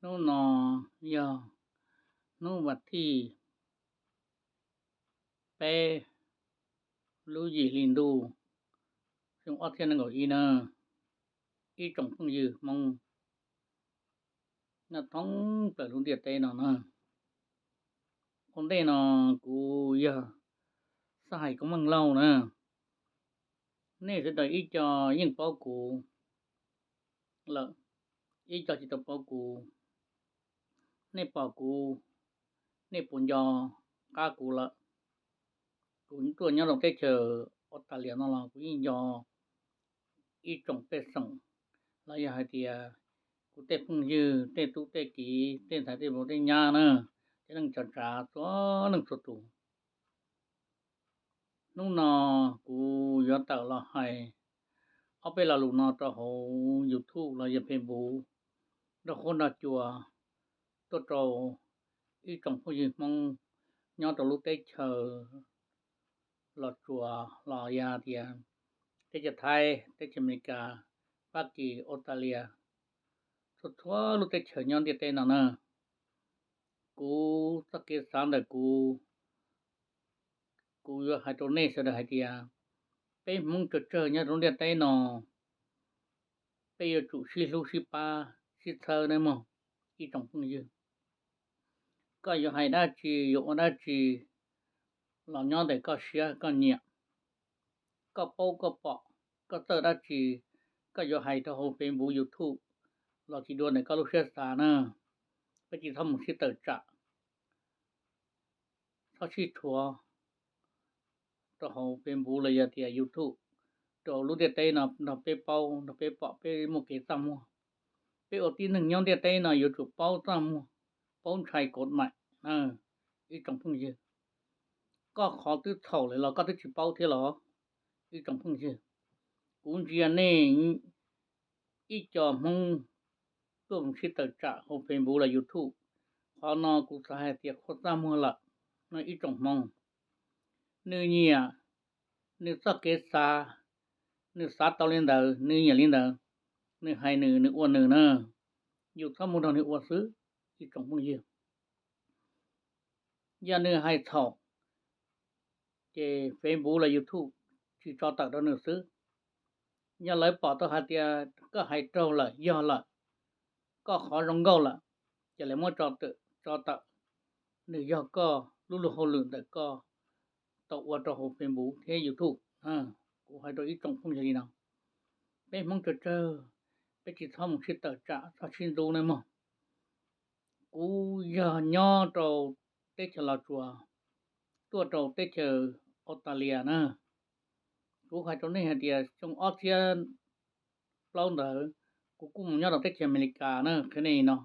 Hnub no yog hnub vas thib peb lub yim hli ntuj xyoo ob txhiab nees nkaum ib na, ib tsoom phooj ywg Hmoob nyob thoob plaws lub ntiaj teb no na. Ua ntej no kuv yog Xab Hais Koob Meej Lauj na. Nej sawv daws ib co yeej paub kuv lawm, ib co tsis tau paub kuv. Nej pom kuv, nej puas nco qab kuv lawm? Kuv tuaj nyob rau teb chaws Australia no los kuv yeej nco ib tsoom pej xeem, los yog hais tias kuv tej phooj ywg, tej tub tej kiv, tej ntxhais tej vauv tej nyab na, cov neej cov tsav txhua leej txhua tus. Hnub no kuv yuav tawm los hais ob peb lo lus no rau hauv YouTube los yog Facebook nrog huab nrog cua tuaj rau ib tsoom phooj ywg Hmoob nyob rau lub teb chaws Los Tsuas los yog tias teb chaws Thaib, teb chaws Amelikas, Fab Kis, Australia, txhua txhua lub teb chaws nyob ntiaj teb no na. Kuv txoj kev xav ntawm kuv, kuv yuav hais rau nej sawv daws hais tias peb Hmoob tsawg tsawg nyob rau lub ntiaj teb no, peb yuav tsum sib hlub sib pab sib txhawb nawb mog ib tsoom phooj ywg. Koj yuav hais dab tsi, yuav ua dab tsi los nyob ntawm koj siab koj nyiam. Koj paub koj pom, koj txawj dab tsi, koj yuav hais rau hauv Facebook, YouTube los tsis dua ntawm koj lub siab xav na. Peb tsis txhob mus sib tawm tsam, txhob sib rhuav rau hauv Facebook los yog tias YouTube rau lub ntiaj teb no nrog peb paub, nrog peb pom peb muaj kev txaj muag. Peb ua tib neeg nyob ntiaj teb no yuav tsum paub txaj muag, paub ntshai kov maim na ib tsoom phooj ywg. Koj qhov twb txhaum lawm los koj twb tsis paub thiab los ib tsoom phooj ywg. Kuv ntsia nej ib co Hmoob tuaj mus sib tawm tsam hauv Facebook los YouTube, qhov no kuv xav hais tias qhuav txaj muag lawm no ib tsoom Hmoob. Nws nyiam, nws txoj kev xav, nws xav tau li ntawd, nws nyiam li ntawd, nws hais nws, nws ua nws na, yus txhob mus nrog nws ua xwb ib tsoom phooj ywg. Yog nws hais txhaum ces Facebook los YouTube tsis tso tawm rau nws xwb. Yog lawv pom tau hais tias koj hais raug lawm, yog lawm, koj qhov zoo nkauj lawm, ces lawv muab tso tawm, tso tawm. Nws yog koj lub luag hauj lwm ntawm koj tau ua rau hauv Facebook thiab YouTube. Kuv hais rau ib tsoom phooj ywg li no, peb Hmoob tsawg tsawg, peb tsis txhob mus sib tawm tsam, txhob sib ntxub nawb mog. Kuv yog nyob rau teb chaws Los Tsuas tuaj rau teb chaws Australia na. Kuv hais rau nej hais tias xyoo ob txhiab plaub ntawd kuv kuj mus nyob rau teb chaws Amelikas na, qhia nej no,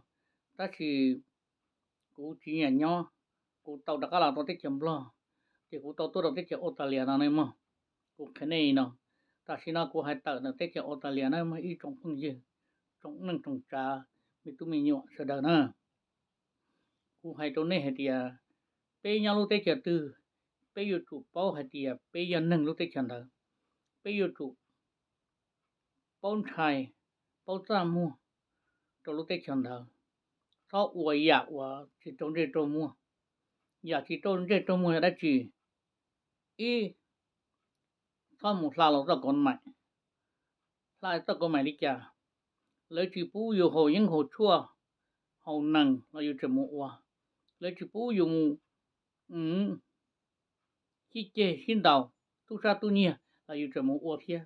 tab sis kuv tsis nyiam nyob, kuv tau rov qab los rau teb chaws Nplog, ces kuv tau tuaj rau teb chaws Australia no ne mog. Kuv qhia nej no, tam sim no kuv hais tawm ntawm teb chaws Australia na mog ib tsoom phooj ywg, tsoom neej tsoom tsav, me tub me nyuam sawv daws na. Kuv hais rau nej hais tias peb nyob lub teb chaws twg, peb yuav tsum paub hais tias peb yog neeg lub teb chaws ntawd. Peb yuav tsum paub ntshai, paub txaj muag rau lub teb chaws ntawd. Txhob ua yam uas tsis raug ntsej raug muag. Yam tsis raug ntsej raug muag yog dab tsi? Ib, txhob mus hla luag txoj kov maim. Hla txoj kov maim li cas? Lawv tsis pub yus haus yeeb haus tshuaj, haus nees los yus tseem mus ua. Lawv tsis pub yus mus sib ceg sib ntaus, tub sab tub nyiag los yus tseem mus ua thiab.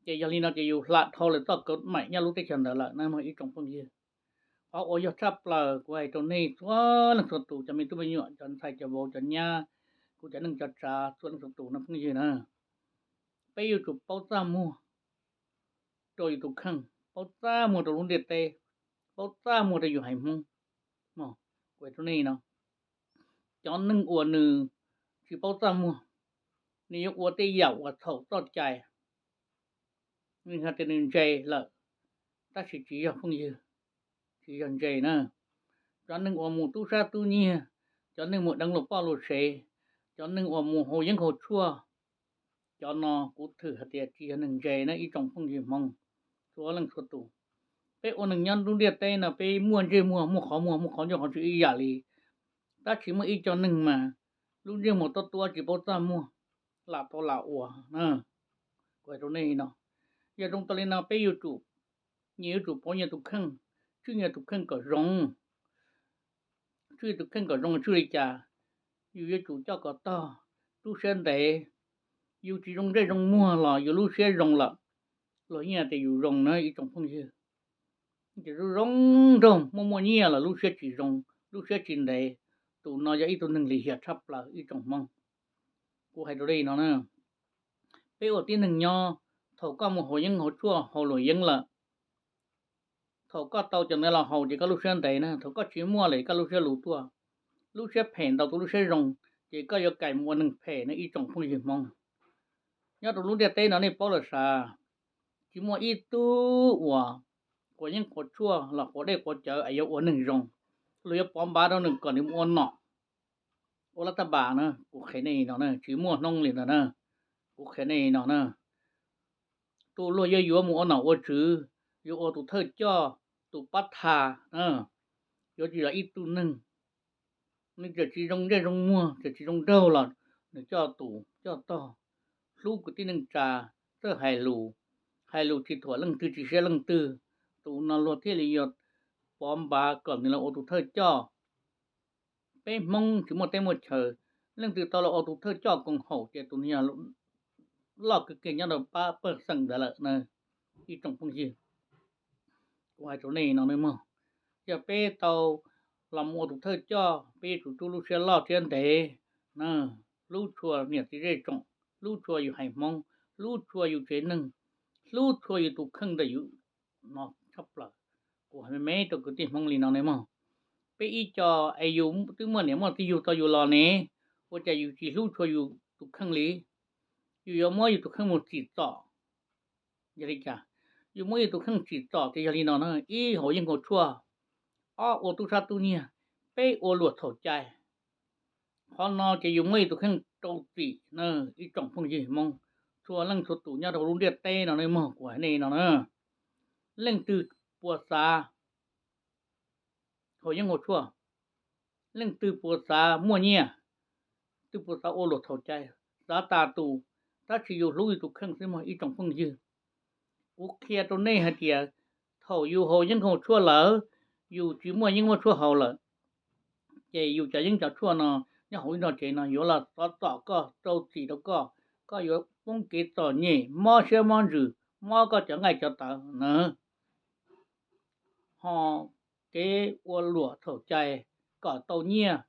Ces yog li no ces yus hla dhau lawm txoj kov maim nyob lub teb chaws ntawd lawm na mog ib tsoom phooj ywg. Qhov uas yog tshaj plaws kuv hais rau nej txhua leej txhua tus, cov me tub me nyuam, cov ntxhais cov vauv, cov nyab, kuv cov neej cov tsav txhua leej txhua tus no phooj ywg na, peb yuav tsum paub txaj muag rau yus tus kheej, paub txaj muag rau lub ntiaj teb, paub txaj muag rau yus haiv Hmoob. Kuv hais rau nej no, cov neeg uas nws tsis paub txaj muag, nws yuav ua tej yam uas txhaum txoj cai, nws hais tias nws ntse lawm, tab sis tsis yog phooj ywg, tsis yog ntse na. Cov neeg uas mus tub sab tub nyiag, cov neeg mus deev luag poj luag sev, cov neeg uas mus haus yeeb haus tshuaj, cov no kuv thwm hais tias tsis yog neeg ntse na ib tsoom phooj ywg Hmoob txhua leej txhua tus. Peb ua neeg nyob lub ntiaj teb no peb muaj ntsej muag, muaj qhov muag, muaj qhov ncauj qhov ntswg ib yam li, tab sis muaj ib co neeg mas lub ntsej muag tuab tuab tsis paub txaj muag, lam tau lam ua na. Kuv hais rau nej no, yog zoo tau li no peb yuav tsum, nyias yuav tsum pauv nyias tus kheej, tswj nyias tus kheej kom zoo. Tswj tus kheej kom zoo tswj li cas? Yus yuav tsum coj kom tog, lub siab ntev. Yus tsis zoo ntsej zoo muag los yus lub siab zoo lawm, luag yeej tias yus zoo na ib tsoom phooj ywg. Ces zoo zoo nraug muaj muaj nyiaj los lub siab tsis zoo, lub siab tsis ntev, tus no yog ib tug neeg lim hiam tshaj plaws ib tsoom Hmoob. Kuv hais rau nej no na, peb ua tib neeg nyob, thaum koj mus haus yeeb haus tshuaj haus luam yeeb lawm, thaum koj tau cov ntawd los haus ces koj lub siab ntev na, thaum koj tsis muaj lawm koj lub siab luv tuaj. Lub siab phem ntaus tus lub siab zoo, ces koj yuav kais mus ua neeg phem na ib tsoom phooj ywg Hmoob. Nyob rau lub ntiaj teb no nej paub lawm sav, tsis muaj ib tug uas quav yeeb quav tshuaj los quav dej quav cawv es yuav ua neeg zoo, luag yuav pov npav rau nws kom nws mus ua nom, ua lab tab npas na. Kuv qhia nej no na, tsis muaj hnub li ntawd na. Kuv qhia nej no na, tus luag yuav yuav mus ua nom ua tswv, yuav ua tus thawj coj, tus pab tha, yuav tsis yog ib tug neeg, nws txawm tsis zoo ntsej zoo muag, txawm tsis zoo nraug los nws coj tus coj tog, hlub kwv tij neej tsa, txawj hais lus, hais lus tsis thuam leej twg tsis siab leej twg. Tus no luag thiaj li yuav pov npav kom nws los ua tus thawj coj. Peb Hmoob tsis muaj teb muaj chaw, leej twg tau los ua tus thawj coj koom haum ces tus no yog loj kawg kiag nyob rau pab pawg xeem ntawd lawm na ib tsoom phooj ywg. Kuv hais rau nej no nawb mog, yog peb tau los mus ua tus thawj coj, peb yuav tsum rub lub siab loj siab ntev, hlub tshua niam txiv zej tsoom, hlub tshua yus haiv Hmoob, hlub tshua yus tsev neeg, hlub tshua yus tus kheej ntawm yus no tshaj plaws. Kuv hais me me rau kwv tij Hmoob li no nawb mog, peb ib co es yus twb muaj niam muaj txiv yug tau yus los ne, ua cas yus tsis hlub tshua yus tus kheej li? Yus yuav muab yus tus kheej mus tsim txom. Yog li cas? Yus muab yus tus kheej tsim txom ces yog li no na, ib haus yeeb haus tshuaj, ob ua tub sab tub nyiag, peb ua luam txhaum cai. Qhov no ces yus muab yus tus kheej rau txim na ib tsoom phooj ywg Hmoob, txhua leej txhua tus nyob rau lub ntiaj teb no nawb mog, kuv hais nej no na. Leej twg puas xav haus yeeb haus tshuaj, leej twg puas xav muaj nyiaj, twg puas xav ua luam txhaum cai, xav tas tus, tab sis yus hlub yus tus kheej xwb mog ib tsoom phooj ywg. Kuv qhia rau nej hais tias thaum yus haus yeeb haus tshuaj lawm, yus tsis muaj yeeb muaj tshuaj haus lawm, ces yus cov yeeb cov tshuaj no nyob hauv ib nrog tsev no yuav los txov txom koj, rau txim rau koj, koj yuav poob kev txom nyem, mob siab mob ntsws, mob koj cov nqaij cov tawv na, ho kev ua luam txhaum cai kom tau nyiaj,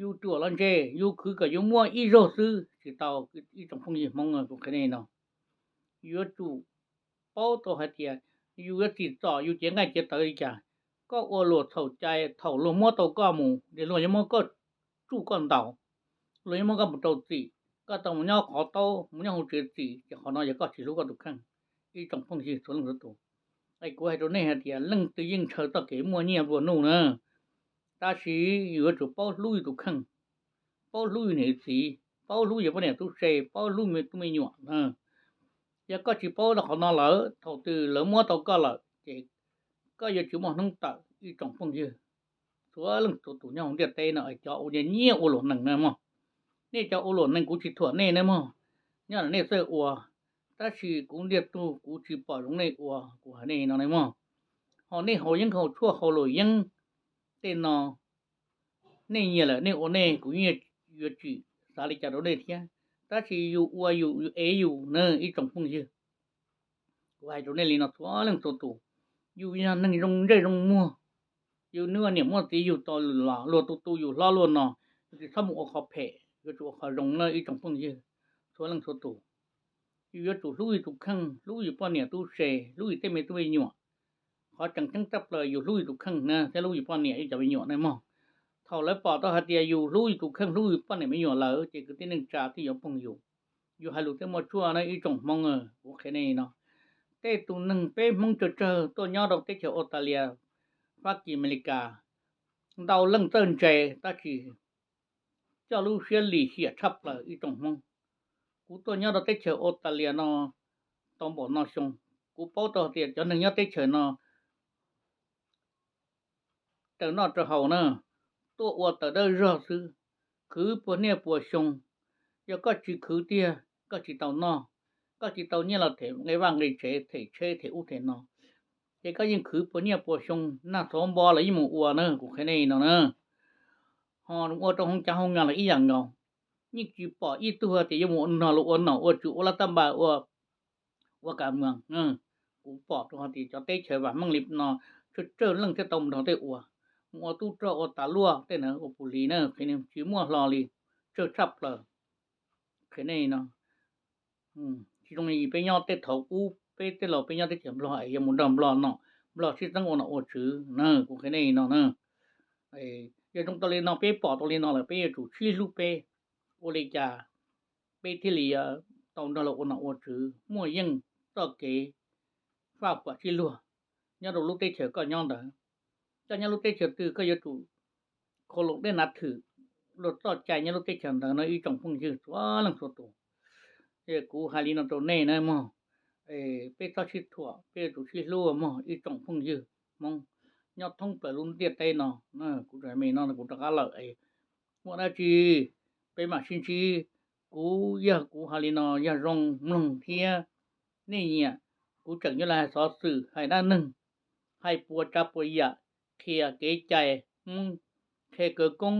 yus ruam los ntse, yus khwv kom yus muaj ib zaug xwb tsis tau ib tsoom phooj ywg Hmoob, kuv qhia nej no. Yuav tsum paub tau hais tias yus yuav tsim txom yus cev nqaij cev tawv li cas. Koj ua luam txhaum cai, thaum luag muab tau koj mus ces luag yuav muab koj tsuj koj ntaus, luag yuav muab koj mus rau txim, koj tau mus nyob qhov taub mus nyob hauv tsev txim, ces qhov no yog koj tsis hlub koj tus kheej ib tsoom phooj ywg txhua leej txhua tus. Es kuv hais rau nej hais tias leej twg yeej ntshaw txoj kev muaj nyiaj nplua nuj na, tab sis yus yuav tsum paub hlub yus tus kheej, paub hlub yus niam yus txiv, paub hlub yus poj niam tub se, paub hlub me tub me nyuam na. Yog koj tsis paub rau qhov no lawm, thaum twg lawv muab tau koj lawm ces koj yuav tsis muaj hnub tawm ib tsoom phooj ywg. Txhua leej txhua tus nyob hauv ntiaj teb no es cov ua nyiaj ua luam nees na mog, nej cov ua luam nees kuv tsis thuam nej na mog, nyob ntawm nej txawj ua, tab sis kuv ntiag tug kuv tsis pom zoo nej ua, kuv hais nej no na mog. Ho nej haus yeeb haus tshuaj haus luam yeeb tej no, nej nyiam lawm nej ua nej, kuv yeej yuav tsis xav li cas rau nej thiab, tab sis yus ua yus, yus ev yus na ib tsoom phooj ywg. Kuv hais rau nej li no txhua leej txhua tus, yus yog neeg zoo ntsej zoo muag, yus muaj niam muaj txiv yug tau los luag tu tu yus hlob luag no, yus tsis txhob mus ua qhov phem, yuav tsum ua qhov zoo na ib tsoom phooj ywg txhua leej txhua tus. Yus yuav tsum hlub yus tus kheej, hlub yus poj niam tub se, hlub yus tej me tub me nyuam. Qhov tseem ceeb tshaj plaws yus hlub yus tus kheej na thiab hlub yus poj niam yus cov me nyuam na mog. Thaum lawv pom tau hais tias yus hlub yus tus kheej hlub yus poj niam me nyuam lawm ces kwv tij neej tsa thiaj yuav phooj ywg. Yus hais lus thiaj muaj tshuaj na ib tsoom Hmoob, kuv qhia nej no. Tej tus neeg peb Hmoob tsawg tsawg tuaj nyob rau teb chaws Australia, Fab Kis, Amelikas, ntau leej txawj ntse tab sis coj lub siab lim hiam tshaj plaws ib tsoom Hmoob. Kuv tuaj nyob rau teb chaws Australia no tau npaum no xyoo, kuv paub tau tias cov neeg nyob teb chaws no raws noj raws haus na, tuaj ua tawm dawb zog xwb, khwv puas niaj puas xyoo. Yog koj tsis khwv tiag koj tsis tau noj, koj tsis tau nyiaj los them nqe vaj nqe tsev, them tsheb them ub them no, ces koj yeej khwv puas niaj puas xyoo, nag xov npo los yeej mus ua na, kuv qhia nej no na. Ho ua rau hoo cav hoo nas los ib yam nkaus, yeej tsis pom ib tug tias yuav mus nrog luag ua nom ua tswv ua laj tab npas ua, ua kas mas. Kuv pom rau hais tias cov teb chaws vam meej li no tsawg tsawg leej thiaj tau mus nrog tej ua, mus ua tub rog ua tas luaj tej ntawd ua pus lis na, qhia tsis muaj hlo li, tsawg tshaj plaws. Qhia nej no, tsis zoo li peb nyob tej thaum ub peb tej laus peb nyob teb chaws Nplog es yuav mus nrog Nplog nom, Nplog sib txeeb ua nom ua tswv na, kuv qhia nej no na. Yog zoo tau li no peb pom tau li no lawm peb yuav tsum sib hlub peb, ua li cas peb thiaj li tau nrog luag ua nom ua tswv muaj yeej txoj kev faj huam sib luag nyob rau lub teb chaws koj nyob ntawd. Koj nyob lub teb chaws twg koj yuav tsum khau loos dej nav thwm luag txoj cai nyob lub teb chaws ntawd no ib tsoom phooj ywg txhua leej txhua tus. Kuv hais li no rau nej na mog, peb txhob sib thuam, peb yuav tsum sib hlub mog ib tsoom phooj ywg Hmoob nyob thoob plaws lub ntiaj teb no. Kuv tseem me no kuv rov qab lawm, muaj dab tsi peb mam sib ntsib. Kuv yog kuv hais li no yog zoo mloog thiab nej nyiam, kuv tseem yuav los hais xov xwm hais dab neeg, hais puas tsav puas yam, qhia kev cai Hmoob, qhia khawv koob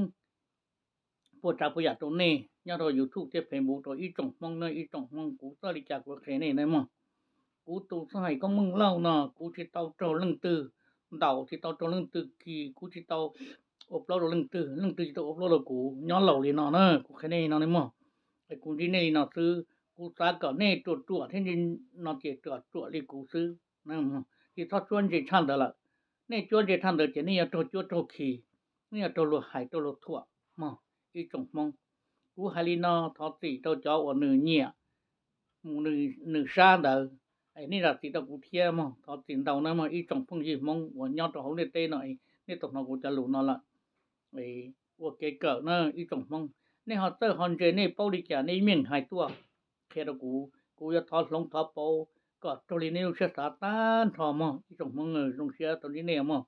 puas tsav puas yam rau nej nyob rau YouTube thiab Facebook rau ib tsoom Hmoob na ib tsoom Hmoob. Kuv txawj li cas kuv qhia nej na mog. Kuv tus xeeb hais Koob Meej Lauj no kuv tsis tau raug leej twg ntaus, tsis tau raug leej twg khi, kuv tsis tau ua plaub rau leej twg, leej twg tsis tau ua plaub rau kuv nyob laus li no na, kuv qhia nej no mog. Kuv ntsib nej li no xwb, kuv xav kom nej ruam ruam thiab no ces ruam ruam li kuv xwb. Tsis txhob cuab ntse tshaj ntawd lawm. Nej cuab ntse tshaj ntawd ces nej yuav raug cuab raug khi, nej yuav raug luag hais raug luag thuam mog ib tsoom Hmoob. Kuv hais li no thov txim rau cov uas nws nyiam mus nws sab ntawd, nej zam txim rau kuv thiab mog, thov txim ntau na mog ib tsoom phooj ywg Hmoob uas nyob rau hauv ntiaj teb no, nej tau hnov kuv cov lus no lawm. Ua kev kawm na ib tsoom Hmoob, nej ho txawj ho ntse nej paub li cas nej meem hais tuaj qhia rau kuv, kuv yuav thov hloov thov pauv kom raug li nej lub siab xav tag nrho mog ib tsoom Hmoob. Zoo siab tau ntsib nej mog.